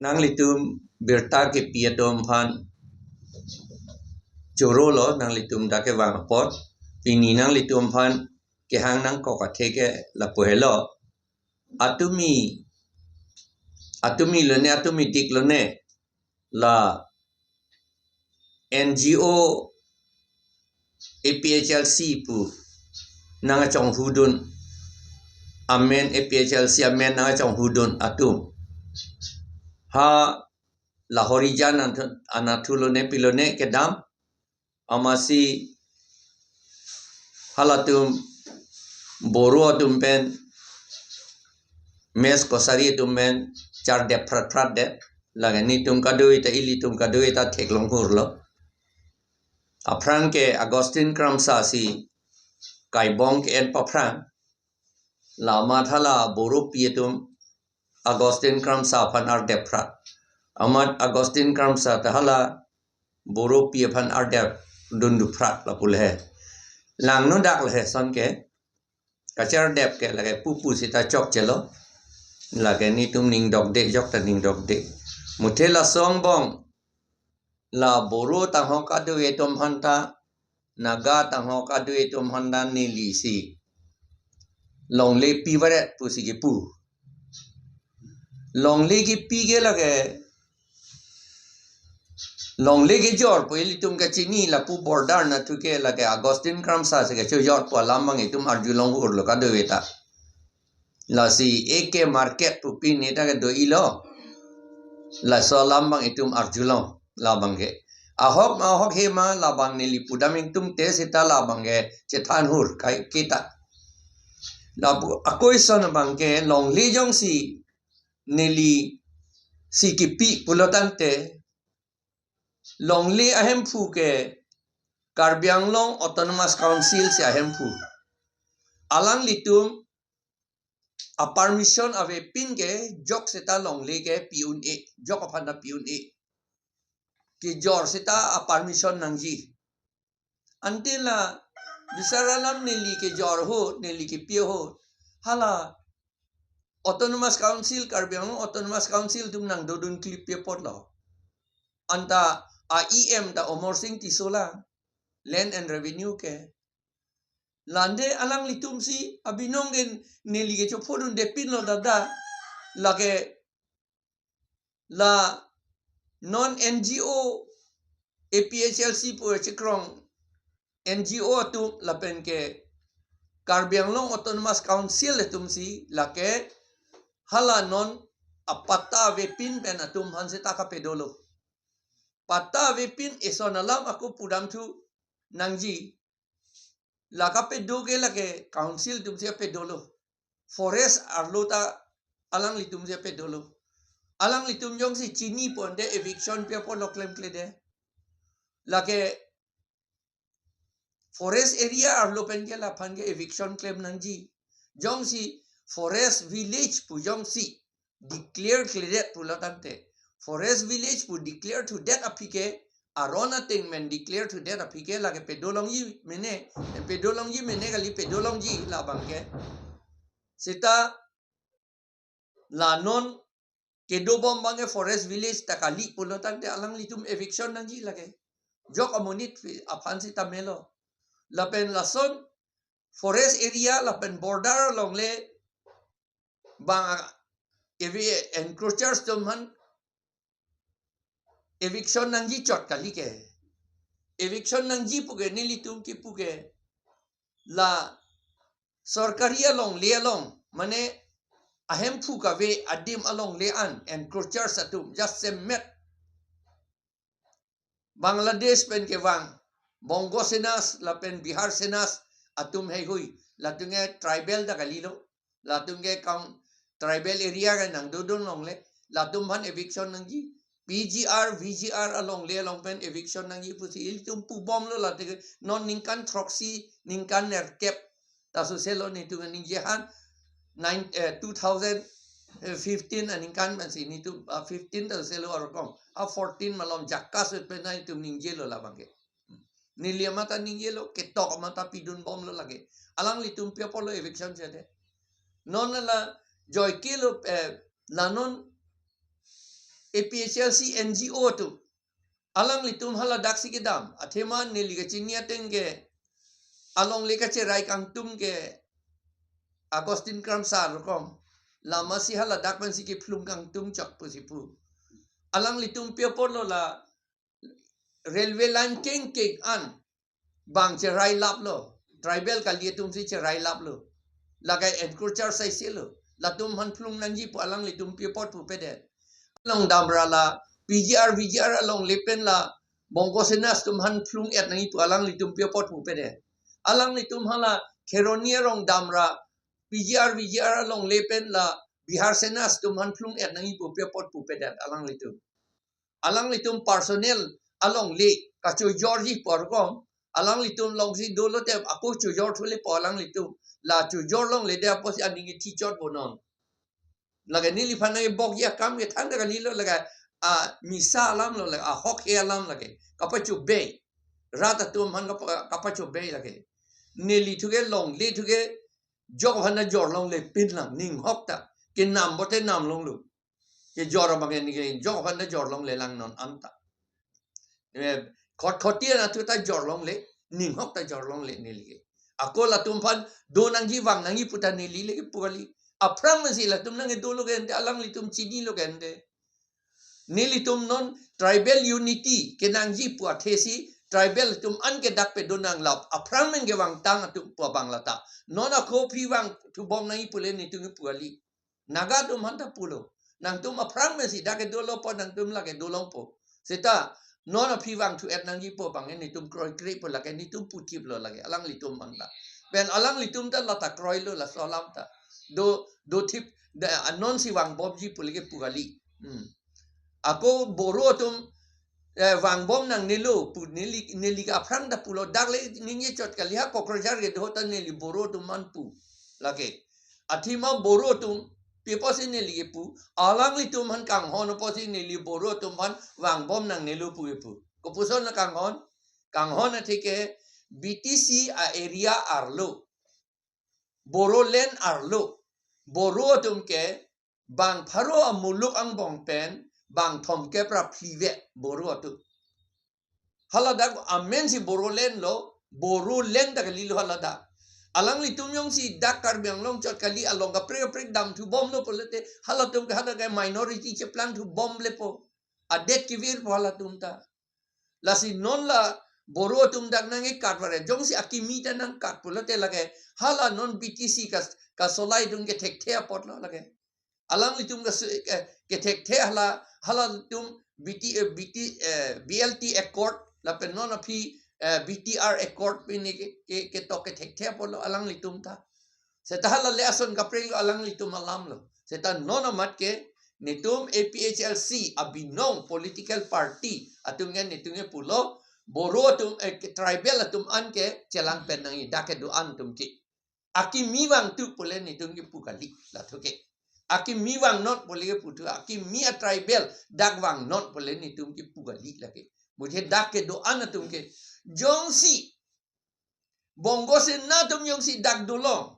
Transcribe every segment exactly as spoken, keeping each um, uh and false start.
nanglitum birta kepi atum aphan choro lo, nanglitum dak kevang apot. Pini nanglitum aphan kehang nangkok athe ke lapu helo. Atumi, atumi lone, atumi dik lone, la N G O A P H L C pu nangkachonghudun amen, A P H L C amen nangkachonghudun atum ha Lahorijan anathu, anathu lone pilone kedam, amatsi halatum Boro atum pen, Mech Kachari atum pen chardep phrat phrat det. Lake netum kadokave ta, ilitum kadokave ta theklong hur lo. Aphrang ke Augustine Kramsa si kaibong ke-en paphrang. La amat hala Boro pi atum Augustine Kramsa aphan ardep phrat. Amat Augustine Kramsa ta hala Boro pi aphan ardep dundu phrat lapu le he. Langno dak le he ason ke. Kachardep ke lake pupu sita chokchelo. Lake netum ning dokde, jok ta ning dokde. Muthe lason angbong la Boro tanghok kadokave atum aphanta, Naga tanghok kadokave atum aphanta neli si longle pi varet pusi kipu. Longle kipi ke lake, longle kejor pu ilitum kachini, lapu border anathu ke lake Augustine Kramsa si kachojor pu alam abang itum arjulong hur lo kadokave ta. Lasi A K Market pu pini ta kedo-ilo. Laso alam abang itum arjulong labang ke. Ahok ma ahok he ma labang neli pudam ingtungte seta labang ke chethan hur kai kita. Lapu ako ison abang ke longle jongsi neli si kipi pulo tangte, longle ahemphu ke Karbi Anglong Autonomous Council si ahemphu. Alanglitum a-permission avepin ke jok seta longle ke pi un-e, jok aphan ta pi un-e. Kejor seta a-permission nangji. Ante la bisar alam neli kejor ahut, neli kepi ahut, hala Autonomous Council, Karbi Anglong Autonomous Council atum nangdodun kli pi apotlo. Anta a-E M ta Amarsing Tisso lang, Land and Revenue ke. Lande alanglitum si abinong ke neli kechophodundepinlo dada. Lake la non N G O, A P H L C pu chekrong N G O atum lapen ke Karbi Anglong Autonomous Council atum si lake hala non apatta avepin pen atum aphan seta kapedolo. Patta avepin eson alam ako pudamthu nangji. La kapedo ke lake council atum si apedolo. Forest arlo ta alanglitum si apedolo. Alanglitum jongsi chini ponte eviction pi apotlo klemkledet. Lake forest area arlo pen ke laphan ke eviction klem nangji. Jongsi forest village pu jongsi declare kledet pulo tangte, forest village pu declare thudet aphi ke, aron ateng pen declare thudet aphi ke lake pedolongji mene, pedolongji mene kali, pedolongji labang ke. Seta la non kedobom abang ke forest village ta kali pulo tangte alanglitum eviction nangji lake. Jok amonit aphan seta melo. Lapen lason forest area lapen border along le bang a-, evi-, encroachers atum aphan eviction nangji chot kali ke. Eviction nangji pu ke nelitum kipu ke la sorkari alongle along, mane ahemphu kave adim alongle an encroachers atum jasemet Bangladesh pen kevang, Bongo Senas lapen Bihar Senas atum heihui, latum ke tribal ta kalilo, latum ke kaun tribal area ke nangdodun longle, latum aphan eviction nangji, P G R, V G R alongle along pen eviction nangji pusi ilitum pubomlo, latum ke non ningkan throksi, ningkan nerkep ta soselo netum ningje han, nine, eh, two thousand fifteen aningkan pensi netum, ah, fifteen ta soselo arokong. Ah, fourteen malom jakka sut pen netum ningjelo labang ke. Neli amat ta ningjelo, ketok amat ta pidunbomlo lake. Alanglitum pi apotlo eviction chede. Non la joike lo, eh, la non A P H L C N G O atum, alanglitum haladak si kedam, athema neli kachini ateng ke, alongle kacherai kangtum ke, Augustine Kramsa rokom, lama si haladak pen si kephlung kangtum chak pusi pu. Alanglitum pi apotlo la railway line kengkeng an bang cherai laplo, tribal kali atum si cherai laplo. Lake encroacher saiselo. Latum aphan phlung nangji pu alanglitum pi apot pupedet. Along damra la P G R, V G R alongle pen la Bongo Sena atum aphan phlung et nangji pu alanglitum pi apot pupedet. Alanglitum hala Kheroni arong damra P G R, V G R alongle pen la Bihar Sena atum aphan phlung et nangji pu pi apot pupedet alanglitum. Alanglitum personal alongle kachojorji pu arkom, alanglitum alongsi dolo te ako chojor thule pu alanglitum. La chojor longledet apotsi aning ithi chot bonon. Lake neliphan nangkebokji akam ke thangta kalilo lake, a, misa alam lo lake, ahokhe alam lake. Kapachobei. Rat atum aphan kapa-, kapachobei lake. Neli thuke longle thuke jok aphan ta jor longle pinlang, ninghok ta. Kenam bote nam longlo. Kejor abang ke neli ke jok aphan ta jor longle lang non anta. Eh, khotkhoti an athu ta jor longle, ninghok ta jor longle neli ke. Ako latum aphan do nangji vang nangji pu ta neli le kepu kali. Aphrang pensi latum nangkedolo ke ante, alanglitum chinilo ke ante. Nelitum non tribal unity kenangji pu athesi tribal atum an ke dak pedo nang lap. Aphrang pen kevangtang atum pu abang lata. Non ako aphi vangthu bom nangji pule netum kepu kali. Naga atum aphan ta pulo. Nangtum aphrang pensi dak kedolo po, nangtum lake dolongpo. Seta non aphi vangthu et nangji pu abang netum kroikre pu lake netum puthiplo lake alanglitum abang ta. Pen alanglitum ta lata kroilo laso alam ta. Do, dothip, da, anonsi vangbomji pu lake pu kali. Hmm. Ako Boro atum, eh, vangbom nangnelo pu neli, neli ke aphrang ta pulo, dak le ningje chot kali, ha Kokrajhar kedo ta neli Boro atum aphan pu. Lake. Athema Boro atum, pi apotsi neli kepu, alanglitum aphan kanghon apotsi neli Boro atum aphan vangbom nangnelo pu kepu. Kopuson la kanghon, kanghon athe ke B T C a-area arlo, Bodoland arlo, Boro atum ke bang pharo amuluk angbong pen bang thomkep ra phli vet Boro atum. Haladak amensi Bodoland lo, Bodoland ta kalilo haladak. Alanglitum jongsi dak Karbi Anglong chot kali along kaprek kaprek damthu bomlo pulote, halatum ke hadak ke minority cheplangthu bomlepo. Adet kevirpo halatum ta. Lasi non la Boro atum dak nangkekat vare, jongsi akimi ta nangkat pulote lake, hala non B T C kas-, kasolai atum kethekthe apotlo lake. Alanglitum kas-, eh, kethekthe hala, halatum B T, eh, B T, eh, B L T Accord, lapen non aphi, eh, B T R Accord pini ke, ke, ketok kethekthe apotlo alanglitum ta. Seta hala le ason kaprek lo, alanglitum alam lo. Seta non amat ke netum A P H L C abinong political party atum ke netum ke pulo, Boro atum, eh, tribal atum an ke chelang pen nangji dak kedo-an atum ke. Akimi vangthu pule netum kepu kali, lathu ke. Akimi vangnon pule keputhu, akimi a-tribal dak vangnon pule netum kepu kali lake. Mujhe dak kedo-an atum ke. Jongsi Bongo Sena atum jongsi dak dolong,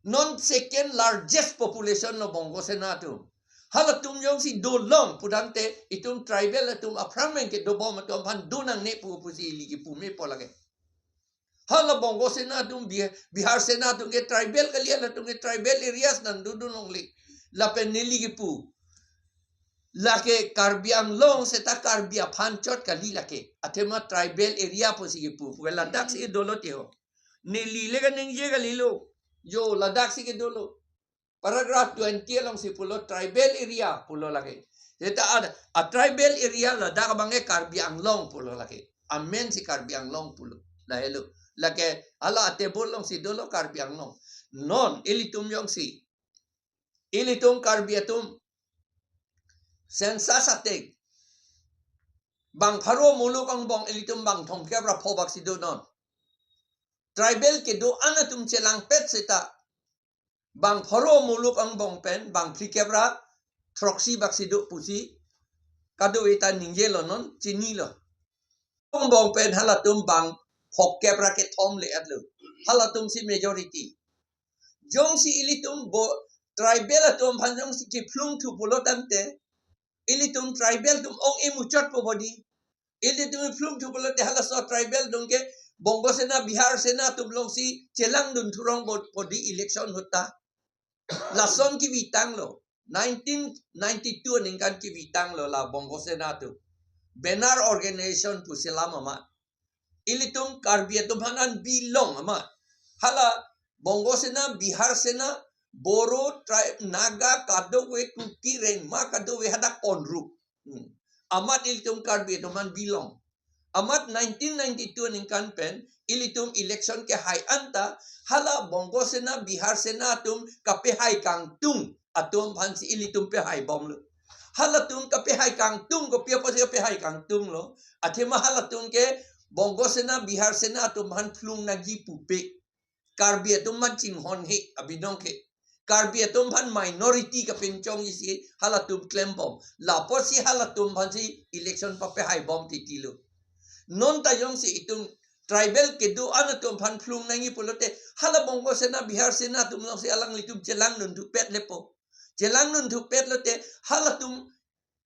non second largest population lo Bongo Sena atum. Halatum jongsi dolong pudamte itum tribal atum aphrang pen kedobom atum aphan do nangne pu pusi ili kepu mepo lake. Hala Bongo Sena atum, Bih-, Bihar Sena atum ke tribal kali, halatum ke tribal areas nangdodun longle. Lapen neli kepu, lake Karbi Anglong seta Karbi aphan chot kali lake. Athema tribal area pusi kepu. Pu ladaksi dolo te ho. Neli le kaningje kalilo. Jo, ladaksi kedolo. Paragraph twenty alongsi pulo tribal area pulo lake. Seta ad-, a-tribal area ladak abang ke Karbi Anglong pulo lake. Amensi Karbi Anglong pulo. Lahelo. Lake hala a-table alongsi dolo Karbi Anglong. Non ilitum jongsi, ilitum Karbi atum census ateng bang pharo muluk angbong ilitum bang thomkep ra pho baksi donon. Tribal kedo-an atum chelangpet seta bang pharo muluk angbong pen bang phlikep ra throksi baksi do pusi kadokave ta ningjelo, non chinilo. Angbong pen halatum bang phokep ra kethom le-etlo. Halatumsi majority. Jongsi ilitum Bo-, tribal atum aphan jongsi kephlungthu pulo tangte, Ilitum tribal atum ong-e muchot po bodi. Ilitum phlung thu pulote halaso tribal atum ke Bongo Sena, Bihar Sena atum alongsi chelangdun thurong bo-, bodi election ahut ta. Lason kevitanglo. Nineteen ninety-two aningkan kevitanglo la Bongo Sena atum. Banner organization pu selam amat. Ilitum Karbi atum aphan an bilong amat. Hala Bongo Sena, Bihar Sena, Boro tribe, Naga kadokave, Kuki, Rengma kadokave hadak ponru. Hmm. Amat ilitum Karbi atum aphan bilong. Amat nineteen ninety-two aningkan pen ilitum election kehai anta hala Bongo Sena, Bihar Sena atum kapehai kangtung atum aphansi ilitum pehai bomlo. Halatum kapehai kangtung, kopi apotsi kapehai kangtunglo? Athema halatum ke Bongo Sena, Bihar Sena atum aphan phlung nangji pupe. Karbi atum aphan chinghon he abinong ke. Karbi atum aphan minority kapinchongji si halatum klembom. Lapotsi halatum aphansi election papehai bom titilo. Non ta jongsi itum tribal kedo-an atum aphan phlung nangji pulote hala Bongo Sena, Bihar Sena atum alongsi alanglitum chelangdun thupet lepo. Chelangdun thupet lote halatum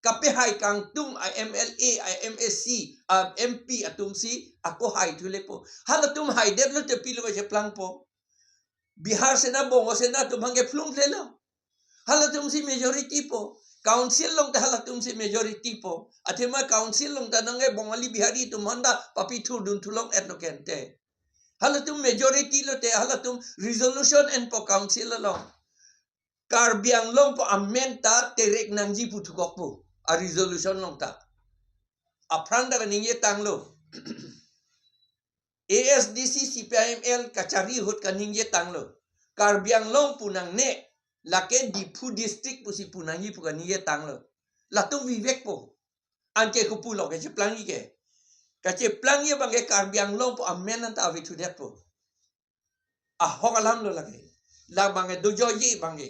kapehai kangtung a M L A, a M A C, a M P atumsi ako hai thu lepo. Halatum haidet lote pilo kacheplangpo? Bihar Sena, Bongo Sena atum aphan ke phlung lelo. Halatumsi majority po. Council along ta halatumsi majority po. Athema council along ta nangke Bongali Bihari atum aphan ta papi thurdun thulong etlo kente. Halatum majority lote halatum resolution enpo council along. Karbi Anglong pu amen ta terek nangji pu thukokpo a resolution along ta. Aphrang ta kaningje tanglo. A S D C, C P I M L kachari ahut kaningje tanglo. Karbi Anglong pu nangne, lake Diphu district pusi pu nangji pu kaningje tanglo. Latum vivek po. Anke kopulo kacheplangji ke? Kacheplangji abang ke Karbi Anglong pu amen anta ave thudetpo. Ahok alamlo lake. La abang ke dojoiji abang ke.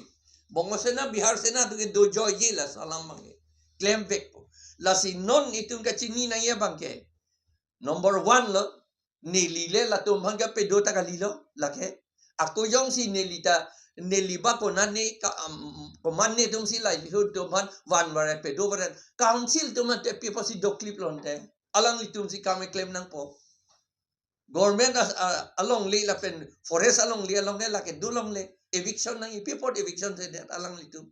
Bongo Sena, Bihar Sena atum ke dojoiji laso alam abang ke. Klemvekpo. Lasi non itum kachini nangji abang ke. Number one lo, neli le latum aphan kapedo ta kalilo, lake. Ako jongsi neli ta, neli ba konane ka, um, komatne atumsi la ihu atum aphan van varet pedo varet. Council atum ante pi apotsi doklip lonte. Alanglitumsi kam keklem nangpo. Government as-, a-, alongle lapen forest alongle along ke lake dolongle. Eviction nangji, pi apot eviction sedet alanglitum?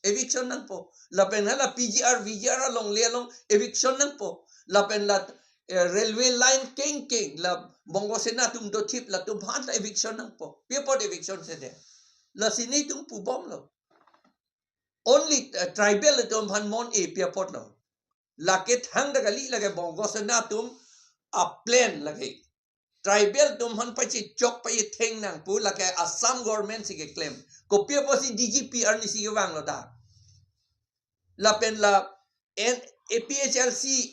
Eviction nangpo. Lapen hala P G R, V G R alongle along eviction nangpo. Lapen la, eh, railway line kengkeng la Bongo Sena atum dothip latum aphan ta eviction nangpo. Pi apot eviction sedet? Lasi netum pubomlo. Only, eh, tribal atum aphan mon-e pi apotlo? Lake thangta kali, lake Bongo Sena atum a plan lake. Tribal atum aphan pachechok pachetheng nang pu lake Assam government si keklem. Kopi apotsi D G P arnisi kevanglo ta? Lapen la N-, A P H L C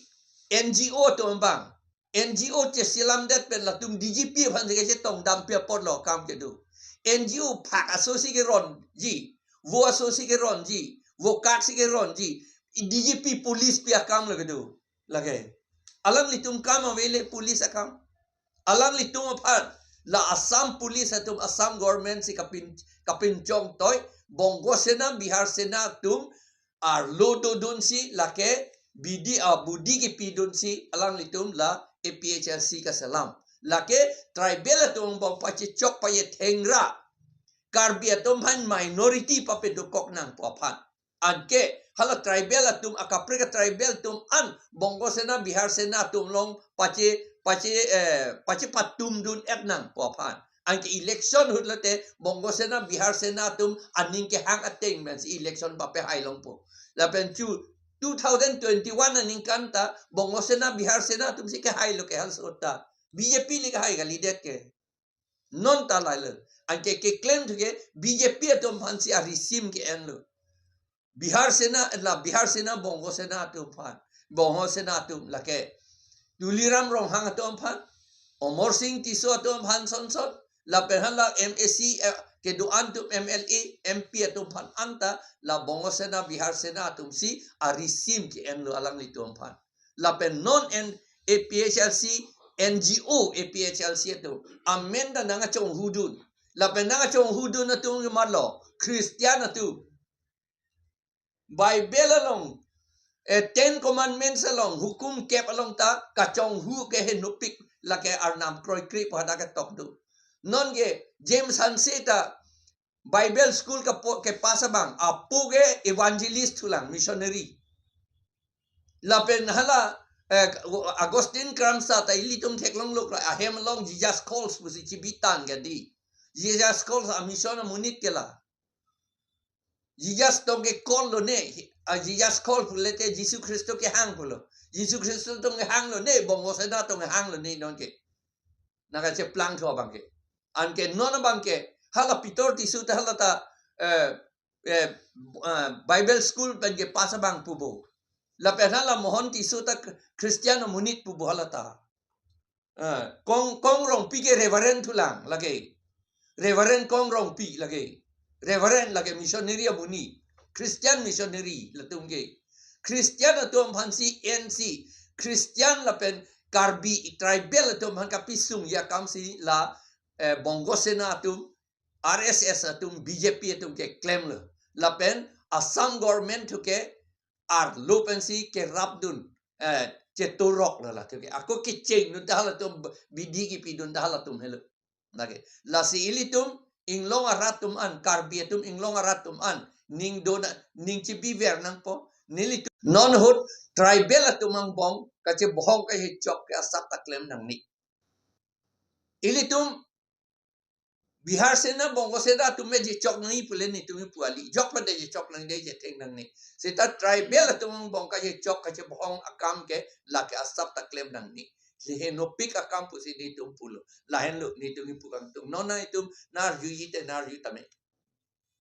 N G O atum abang. N G O cheselamdet pen latum D G P aphansi kachetongdam pi apotlo akam kedo? N G O phak asosi keronji, vo asosi keronji, vo kaksi keronji, D G P police pi akam lo kedo? Lake. Alanglitum kam avele police akam. Alanglitum aphan la Assam police atum, Assam government si kapin, kapinchong toi, Bongo Sena, Bihar Sena atum arlo dodunsi lake bidi a budi kepidunsi alanglitum la A P H L C kaselam. Lake tribal atum abang pachechok pachetheng ra Karbi atum aphan minority papedo kok nang pu aphan. Anke hala tribal atum, akaprek a tribal atum an Bongo Sena, Bihar Sena atum along pache, pache, eh, pachepatumdun-et nang pu aphan. Anke election ahut lote Bongo Sena, Bihar Sena atum aning kehang ateng pensi election papehai longpo. Lapen chu two thousand twenty-one aningkan ta Bongo Sena, Bihar Sena atumsi kehailo ke halaso ta. B J P le kehai kalidet ke. Non ta lailo. Anke keklem thu ke B J P atum aphansi arisim ke-enlo. Bihar Sena, la Bihar Sena, Bongo Sena atum aphan. Bongo Sena atum lake Tuliram Ronghang atum aphan, Amarsing Tisso atum aphan sonson, lapen hala M A C, eh, kedo-an atum, M L A, M P atum aphan anta la Bongo Sena, Bihar Sena atumsi arisim ke-enlo alanglitum aphan. Lapen non en A P H L C N G O, A P H L C atum amen ta nangkachonghudun. Lapen nangkachonghudun atum ke marlo, Christian atum. Bible along eh, Ten Commandments along, hukum kep along ta kachonghu ke henopik lake arnam kroikre pu hadak ketok do. Non ke James Hanse ta Bible school ke po-, kepass abang, apo ke evangelist thulang, missionary. Lapen hala, eh, Augustine Cranmer ta ilitum theklong lok ra, ahem along Jesus Calls pusi chibitang ke di. Jesus Calls a mission amonit ke la. Jesus tong ke call lone, a Jesus call pulote Jisu Khristo kehang pulo. Jisu Khristo tong kehang lone, Bongo Sena tong kehang lone non ke. Nangkacheplang tho abang ke. Anke non abang ke, hala Peter Tisso ta hala ta, eh, eh, ah, Bible school pen kepass abang pu bo. Lapen hala Mohon Tisso ta Christian amonit pu bo hala ta. Ah, Kong, Kong Rongpi ke Reverend thulang lake. Reverend Kong Rongpi lake. Reverend lake missionary amonit. Christian missionary latum ke. Christian atum aphansi N C. Christian lapen Karbi tribal atum aphan kapisung ya kamsi la, eh, Bongo Sena atum, R S S atum, B J P atum keklemlo. Lapen Assam government thu ke arlo pensi kerapdun, eh, cheturok lo la thu ke. Ako kecheng nun ta halatum bidi kipidun ta halatum helo. Lake. Lasi ilitum inglong arat atum an, Karbi atum inglong arat atum an, ning dona, ning chibiver nangpo, nelitum. Non ahut tribal atum angbong, kachebohong kachechok ke asap ta klem nangne. Ilitum Bihar Sena, Bongo Sena atum me jechok nangji pule netum pu kali. Jok pada jechok nangji, jetheng nangne. Seta tribal atum angbong kachechok kachebohong akam ke lake asap ta klem nangne. Lehenopik akam pusi netum pulo. Lahenlo netum pu kangtung. Non nangtum narjuji te narju tame.